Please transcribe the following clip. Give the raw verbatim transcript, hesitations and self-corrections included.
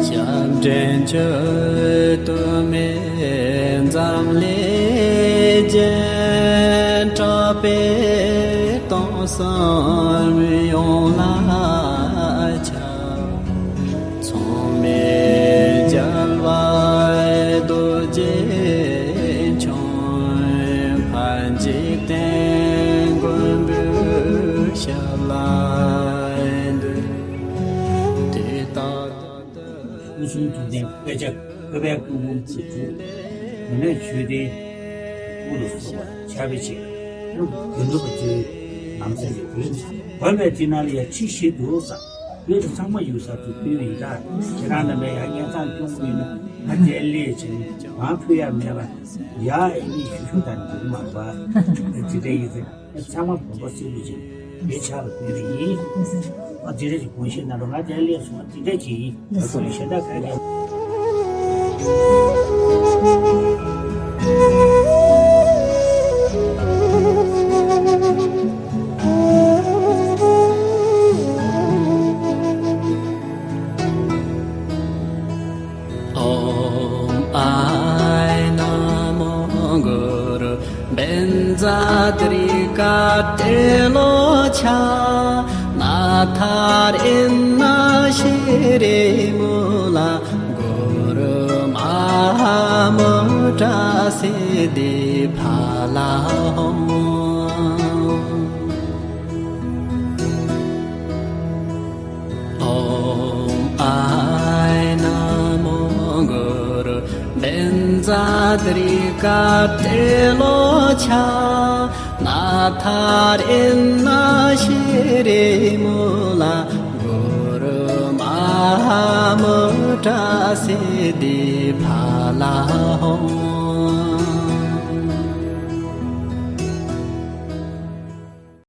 སྐྱབས་འདྲེན་གྱི་དུ་མས་འཛམ་གླིང་རྒྱན། གྲགས་པས་སྟོང་གསུམ་ཡོངས་ལ་ཁྱབ། མཚུངས་མེད་རྒྱལ་བ་རྡོ་རྗེ་འཆང་། ཕར་འཇིག་རྟེན་མགོན་པོའི་ཞབས་ལ་འདུད། དེ་ལྟར་སྐུ་གསུང་ཐུགས་ལྡན་དཔེ་ཆ་བཀོད་པའི་སྐུ་འབུམ་ཚོ་དྲུག་མི་ནག་ཆོས་ལྡན་སྐུ་ལ་སོགས་པ་ཕྱག་དཔེ་ཆེ་ལུགས་རྒྱུན་འགྲུབ་པ་བཅུའི་ནང་གསེས་ཀྱི་དོན་དུ་བོད་པའི་སྤྱི་ནང་ལ་ཡང་ཁྲིད་བཞི་འདུག་ས། བོད་དུ་ཚང་མ་ཡོད་ས་དུ་ཕུལ་ཡིན་ད། ཁྱེད་རང་རྣམ་པས་ཡང་སྙན་སེང་སྐྱོང་གི་ཡོད་ན་ང་རྩལ་ལས་ཆེ་ནི་མང་ཕུལ་ཡ་མེད་པ། ཡ་ཨེ་ནི་ཞུ་ཞུ་དང་འདུག་མ་པ་ཇི་འདྲ་ཡིན་ཟེར། ཚང་མ་བོད་པ་སེ་ལུ་ཅིག་དེ་ཆགས་ལ་ཕུལ་བ་ཡིན། ཨ་དེ་རེ་ཞིག་དགོངས་བཞེས་གནང་རོགས། ང་དེ་ལས་སོང་བ་དེ་འདྲ་ཅིག་ཡིན། ད་སོང་གཞན་དག་ག་གེ། ཨོཾ་ཨཱཿཧཱུྃ་ན་མོ་གུ་རུ། བཛྲ་ཏྲི་ཀ་ཏྲེ་ལོ་ཙྪ། ནཱ་ཐ་རཏྣ་ཤྲཱི་མུ་ལ། གུ་རུ་མ་ཧཱ་མུ་དྲ་སིདྡྷི་ཕ་ལ་ཧོ། ཨོཾ་ཨཱཿཧཱུྃ་ན་མོ་གུ་རུ། བཛྲ་ཏྲི་ཀ་ཏྲེ་ལོ་ཙྪ། ནཱ་ཐ་རཏྣ་ཤྲཱི་མུ་ལ། གུ་རུ་མ་ཧཱ་མུ་དྲ་སིདྡྷི་ཕ་ལ་ཧོ།